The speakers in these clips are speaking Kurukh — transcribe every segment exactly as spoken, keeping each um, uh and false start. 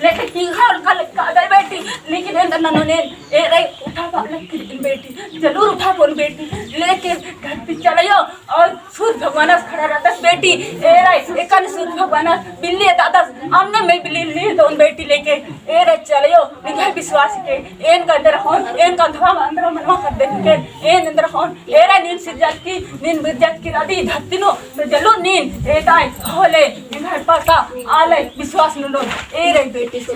लेकिन किंगा उनका लक्का दे बेटी, लेकिन एन्देर ननोन एन, एरा उठाबआ लक्की बेटी, जलूर उठाबओन बेटी, लेकिन धरती चलायो, और सूर्य भगवानस खड़ा रहतस बेटी, एरा एकाने सूर्य भगवानस बिल्ली एतादस, अमने में बिल्ली ली तो उन बेटी लेके, एरा चलायो, निंग्है विश्वास के, एन का अंदर होन, एन का धवा अंदर मनवा कर दे के, एन अंदर होन, एरा नीन सिरजकी, नीन बिरजकी रअदी धरती नू, तो जलूर नीन, एताई, होले, निंग्है पता, आले, विश्वास ननोन, एरा बेटी से।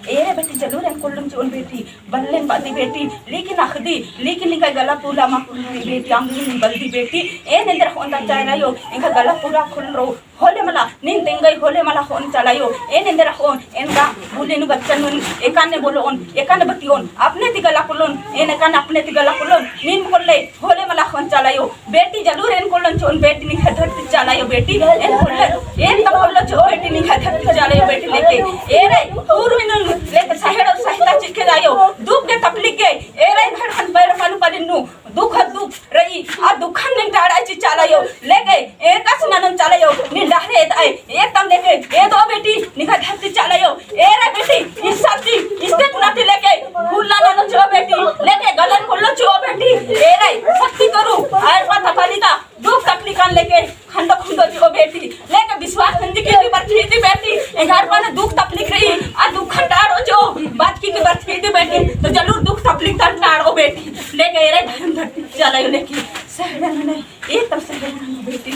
एरे बेटी जलूर एन कोल्लोन चिओन बेटी, बल्लेन बअदी बेटी, लेकिन अख़दी, लेकिन निंग्है गला पूरा मा खुलरओ बेटी, अम्म बलदी बेटी, एन एन्देर होअना चालायो, एंग्है गला पूरा खुलरओ, होले मला, नीन तेंगई होले मला होअना चालायो, एन एन्देर होओन, एन का बुले नू बच्चन नू, एकाने बोलोन, एकाने बतियोन, अपने ती गला कुलोन, एन एकाने अपने ती गला कुलोन, नीन कोल्ले, होले मला होअना चालायो, बेटी जलूर एन कोल्लोन चिओन बेटी निंग्है धरती चालायो बेटी, एन कोल्ले, एन तब कोल्लोन चिओन बेटी निंग्है धरती चालायो बेटी लेके, एरे, उर्मी नू लेके सहेड़ो सहिता चिके जायो, दुख के तकलीफ के, एरे घर खन पैर पन पलिन नू, दुख दुख रई, आ दुखन नीन टाड़ा चिच्चा चालायो, लेके एकासे ननोन चालायो, नीन डहरे एदआय, एकदम लेके एदो बेटी, निंग्है धरती चालायो, एरे बेटी, इस शक्ति, इस शक्ति लेके, खुला ननोन चिओ बेटी, लेके गलन खुल्लो चिओ बेटी, एरे शक्ति करू, आर पता पालिता, दुख तकलीफन लेके, खंडो खुंडो चिओ बेटी, लेके विश्वास नंजकी की बरचकी दी बेटी, एंग्है पने दुख तकलीफ रई, आ दुखन टाड़ो चिओ, बरचकी की बरचकी दी बेटी, तो जलूर दुख तकलीफन टाड़ो बेटी, लेके एरे भयन धरती चालायो लेके, सहेड़ा ननोन, ए तब सहेड़ा ननोन बेटी,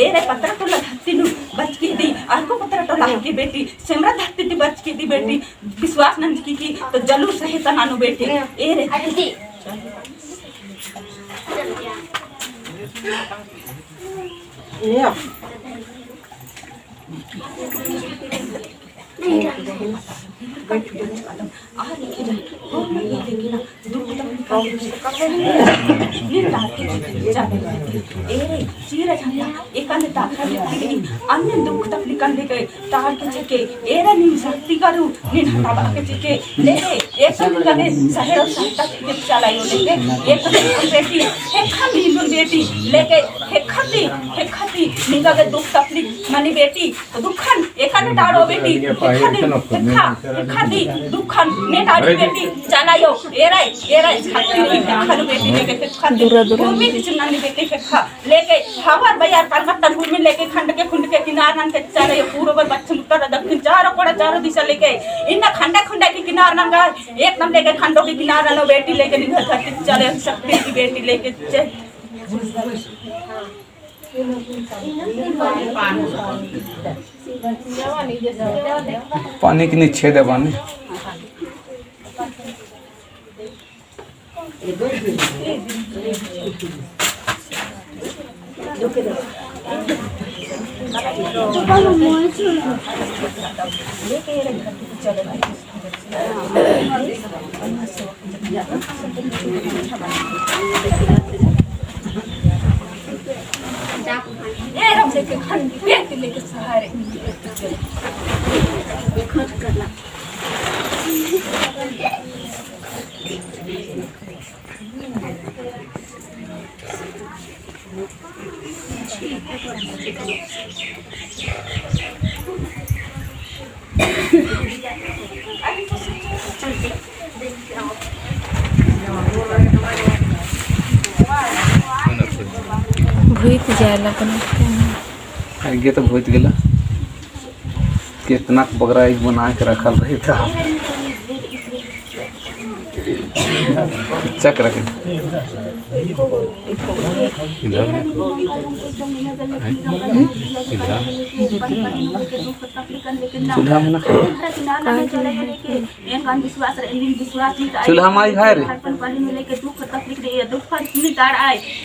एरे पतरा टोला धरती नू बरचकी दी, आर को पतरा टोला की बेटी, सेमरा धरती ती बरचकी दी बेटी, विश्वास नंजकी की, तो जलूर सहेड़ा ननोन बेटी, एरे। एरे, चीरा झंडा, एकाने ताका लेकिन अन्ने दुख तकलीफन लेके, तार के चिके, एरा नीन शक्ति करू, नीन हटाबआ के चिके, लेके, एक तो निंगा गे सहेड़ो सहिता चिके चालायो लेके, एक तो बेटी, हेखा नीन बेटी, लेके, हेखा ती, हेखा ती, निंगा गे दुख तकलीफ मनी बेटी, तो दुखन, एकाने टाड़ो बेटी, हेखा ती, हेखा, हेखा ती, दुखन, ने टाड़ी बेटी, चालायो, एरा, एरा, हेखा ती, हेखा ती बेटी, लेके, हेखा ती, दूरा, दूरा। उर्मी की चिन्ना नी बेटी, हेखा। लेके हवर बजार कलकत्ता घूमी लेके खंड के खुंड के किनार नन के चालायो पूरब पच्छिम उत्तर दक्षिण चारों कोड़ा चारों दिशा लेके इन्ना खंडा खुंडा के किनार नन का एकदम लेके खंडो के किनार ननो बेटी लेके निंग्है धरती चालायो शक्ति की बेटी लेके चे-। पानी की नीचे दे पानी। भूत जाला अपन। आगे तो भूत गेला। कितना बगरा एक बना के रखल रही था। चक रखे। चूल्हा में ना। चूल्हा माई है रे।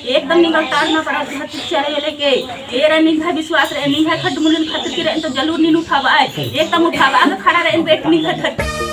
एकदम निंगल ताड़ना पड़ा, धरती चले लेके। एरा निंग्है विश्वास रहे, निंग्है खड्ड मुलिन खतरकी रहे, तो जलूर नीन उठाबआ आय। एकदम उठाबआ आय, खड़ा रहे, बेटी निंग्है धरती।